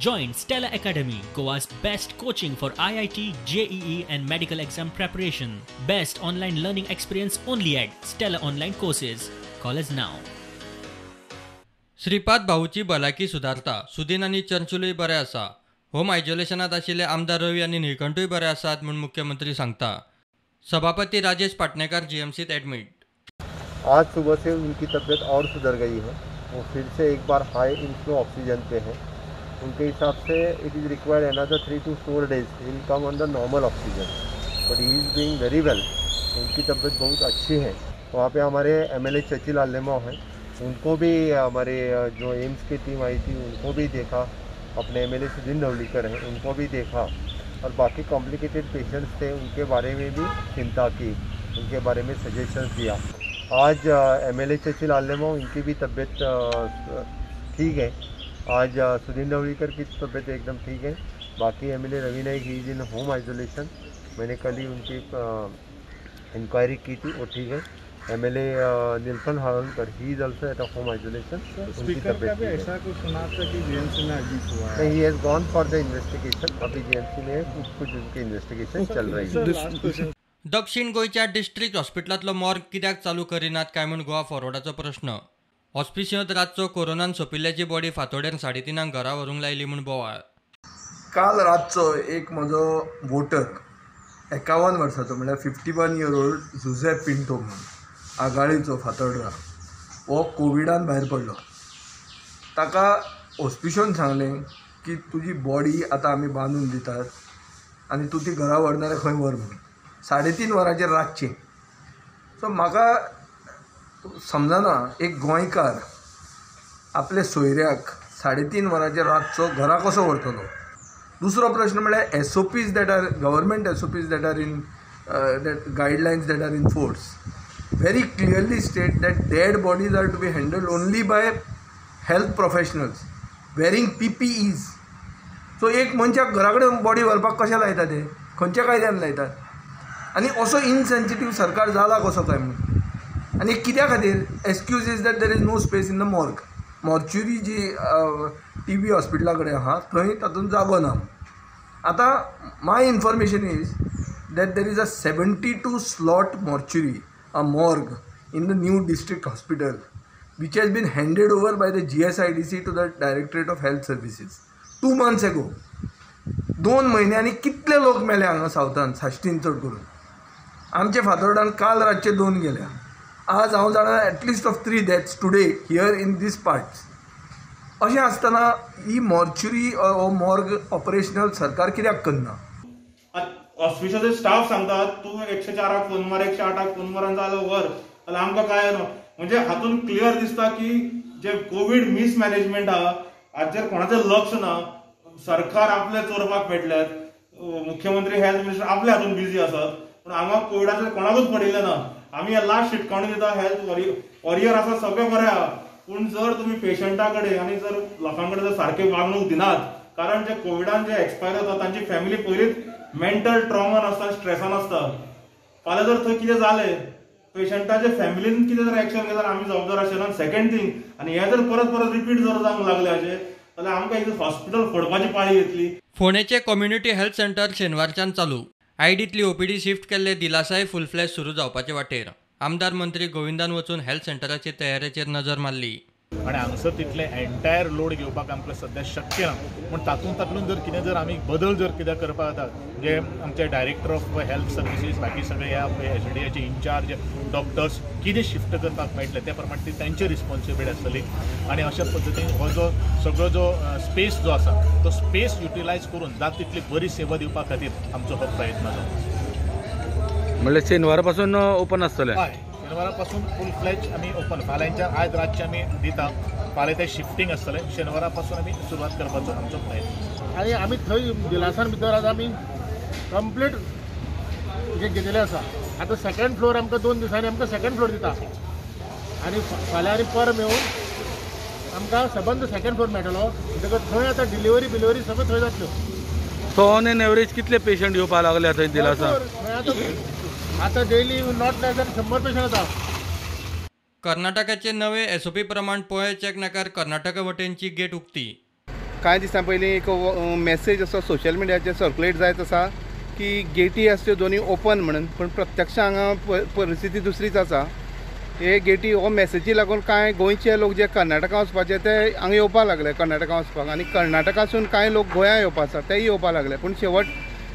Join Stella Academy, Goa's best coaching for IIT, JEE and medical exam preparation. Best online learning experience only at Stella Online Courses. Call us now. Shripad भाऊची भलायकी सुदारता. सुदीन आनी चर्चिलूय बरे आसा. Home आयसोलेशनात आशिल्ले आमदार रवी आनी निळकंठूय बरे आसात म्हूण मुख्यमंत्री सांगता. सभापती राजेश पाटणेकर जीएमसीत एडमिट. आज सुबह से उनकी तबीयत और सुधर गई है. वो फिर से एक बार हाई इनफ्लो ऑक्सीजन पे है. उनके हिसाब से it is required another 3 to 4 days he will come on the normal oxygen, but he is doing very well. उनकी तबीयत बहुत अच्छी है. वहाँ पे हमारे एमएलए चर्चिल आलेमाव हैं, उनको भी हमारे जो एम्स की टीम आई थी उनको भी देखा. अपने एमएलए सुधीर ढवळीकर हैं, उनको भी देखा और बाकी कॉम्प्लिकेटेड पेशेंट्स थे उनके बारे में भी चिंता की, उनके बारे में सजेशंस दिया. आज एमएलए चर्चिल आलेमाव इनकी भी तबीयत ठीक है. आज सुधीर ढवळीकर की तबीयत एकदम ठीक है. बाकी MLA Ravi Naik he is in home isolation. मैंने कल ही उनकी इंक्वायरी की थी, वो ठीक है. MLA Nilkanth Halarnkar he is also at a home isolation. उनकी तबीयत ठीक है. ऐसा कुछ सुना था कि जीएमसी में एडमिट हुआ है. नहीं, he has gone for the investigation. अभी जीएमसी में कुछ उनकी इन्वेस्टिगेशन चल रही है. दक्षिण गोंयच्या डिस्ट्रिक्ट हॉस्पिटलांतलो मॉर्ग कित्याक चालू करिनात काय म्हूण गोवा फॉरवर्डाचो प्रश्न. हॉस्पिशियांत रातचो कोरोनान सोंपिल्ल्याची बॉडी फांतोडेर 3:30 घरा व्हरूंक लायली म्हूण बोवाळ. काल रातचो एक म्हजो वोटर 51 वर्साचो म्हणल्यार 51 इयर ओल्ड जुझे पिंटो म्हणून आगाळीचो फातोर्डा, हो कोविडान भायर पडलो. ताका हॉस्पिशोन सांगलें की तुजी बॉडी आतां आमी बांदून दितात आनी तूं ती घरा व्हरणार खंय व्हर म्हणून. 3:30 वरांचेर रातचें. सो म्हाका समजना एक गोंयकार आपल्या सोयऱ्याक 3:30 वरांचेर रातचो घरा कसो व्हरतलो. दुसरो प्रश्न म्हळ्यार SOPs that are government SOPs that are in that guidelines that are in force very clearly state that dead bodies are to be handled only by health professionals wearing PPEs. So एक मनशाक घरा कडेन body व्हरपाक कशें लायता ते, खंयच्या कायद्यान लायतात? आनी असो इनसेन्सिटीव सरकार जाला कसो काय म्हणून. आनी कित्या खातीर excuse is that there is no space in the morgue. Mortuary ji T B हॉस्पिटला कडेन आहा थंय तातूंत जागो ना. आतां my information is that there is a 72 slot mortuary, a morgue in the new district hospital which has been handed over by the GSIDC to the Directorate of Health Services 2 months ago. 2 म्हयन्यांनी कितले लोक मेले हांगा सावथान, साश्टीन चड करून. आमचे फातोर्डान काल रातचे 2 गेल्या. आज हांव जाणा at least of 3 deaths today here in these parts. अशें आसतना ही मॉर्च्युरी हो मॉर्ग ऑपरेशनल सरकार कित्याक करना? हॉस्पिटलाचे स्टाफ सांगतात तूं 104 फोन मार, 108 फोन मार आनी जालो व्हर, जाल्यार आमकां काय न्हू. म्हणजे हातून क्लियर दिसता की जे कोवीड मिसमॅनेजमेंट आहा हाचेर कोणाचें लक्ष ना. सरकार आपले चोरपाक पेटल्यात, मुख्यमंत्री हेल्थ मिनिस्टर आपल्या हातून बिजी आसात, पूण हांगा कोविडाचेर कोणाकूच पडिल्लें ना. आमी हे लास्ट शिटकावणी दिता, हेल्थ वॉरियर आसा सगळें बरें आहा, पूण जर तुमी पेशंटा कडेन आनी जर लोकां कडेन जर सारके वागणूक दिनात, कारण जे कोविडान जे एक्सपायर जाता तांची फॅमिली पयलींच मेंटल ट्रॉमान आसता, स्ट्रेसान आसता. फाल्यां जर थंय कितें जालें पेशंटाच्या फॅमिलीन कितें जर एक्शन घेतल्यार आमी जबाबदार आशिल्ले. आनी सेकंड थींग, आनी हें जर परत परत रिपीट जर जावंक लागलें अशें जाल्यार आमकां एक हॉस्पिटल फोडपाची पाळी येतली. फोंडेचें कम्युनिटी हेल्थ सेंटर शेनवारच्यान चालू. आयडींतली ओपीडी शिफ्ट केल्ले दिलासाय फुल फ्लॅश सुरू जावपाचे वाटेर. आमदार मंत्री गोविंदान वचून हेल्थ सेंटराचे तयारेचेर नजर मारली. आनी हांगसर तितलें एंटायर लोड घेवपाक आमकां सद्या शक्य ना, पूण तातूंत तातूंत जर कितें जर आमी बदल जर कितें करपाक जाता, म्हणजे आमचे डायरेक्टर ऑफ हेल्थ सर्विसीस बाकी सगळे ह्या एसडीएचे इन्चार्ज डॉक्टर्स कितें शिफ्ट करपाक मेळटलें त्या प्रमाणे ती तांची रिस्पॉन्सिबिलिटी आसतली. आनी अशा पद्दतीन हो जो सगळो जो स्पेस जो आसा तो स्पेस युटिलायज करून जाता तितली बरी सेवा दिवपा खातीर आमचो हो प्रयत्न जाता. म्हणल्यार शेनवारा पासून ओपन आसतलें? हय, शेनवारा पासून फूल फ्लॅज आमी ओपन. फाल्यांच्या आयज रातचें आमी दिता, फाल्यां तें शिफ्टींग आसतलें. शेनवारा पासून आमी सुरवात करपाचो आमचो प्रयत्न. आनी आमी थंय दिलासान भितर आज आमी कंप्लीट जे घेतलेलें आसा. आतां सेकंड फ्लोर आमकां 2 दिसांनी आमकां सेकंड फ्लोर दिता आनी फाल्यां आनी परम येवन आमकां सबंद सेकंड फ्लोर मेळटलो. म्हणटकच थंय आतां डिलिव्हरी बिलिव्हरी सगळें थंय जातल्यो. सो ऑन एन एवरेज कितले पेशंट येवपाक लागले थंय दिलासा? आतां daily not less than 100 patient येता. कर्नाटकाचे नवे एसओपी प्रमाण पोळे चेक नाकार कर्नाटका वटेनची गेट उक्ती. कांय दिसां पयलीं एक मॅसेज असो सोशल मिडियाचेर सर्कुलेट जायत आसा की गेटी आसा त्यो दोनूय ओपन म्हणून, पूण प्रत्यक्ष हांगा परिस्थिती दुसरीच आसा. हे गेटी हो मॅसेजी लागून कांय गोंयचे लोक जे कर्नाटका वचपाचे ते हांगा येवपाक लागले कर्नाटका वचपाक, आनी कर्नाटकासून कांय लोक गोंया येवपा आसा तेय येवपाक लागले. पूण शेवट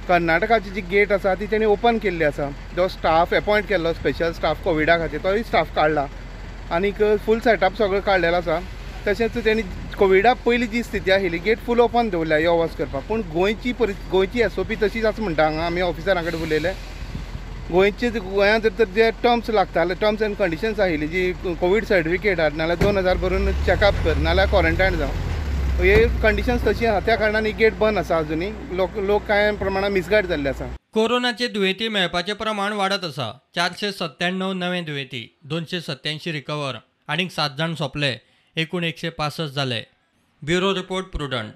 कर्नाटकाची जी गेट आसा ती तेणी ओपन केल्ली आसा. जो स्टाफ एपॉयंट केल्लो स्पेशल स्टाफ कोविडा खातीर तोय स्टाफ काडला आनीक फूल सेटअप सगळो काडलेलो आसा. तशेंच तेणी कोविडा पयली जी स्थिती आशिल्ली गेट फूल ओपन दवरल्या यो वच करपाक, पूण गोंयची गोंयची एसओपी तशीच आसा म्हणटा. हांगा आमी ऑफिसरां कडेन उलयले. गोंयचे गोंयांत जर तर जे टर्म्स लागताले, टर्म्स एंड कंडिशन्स आशिल्ली जी कोवीड सर्टिफिकेट हाड, नाल्यार 2000 भरून चॅकअप कर, नाल्यार क्वॉरंटायन जावं, हे कंडिशन्स तशी आसा. त्या कारणान ही गेट बंद आसा अजुनूय. लोक कांय प्रमाणान मिसगायड जाल्ले आसा. कोरोनाचे दुयेंती मेळपाचें प्रमाण वाडत आसा. 497 नवे दुयेंती, 287 रिकवर, आनीक 7 जाण सोंपले, एकूण 165 जाले. Bureau report, Prudent.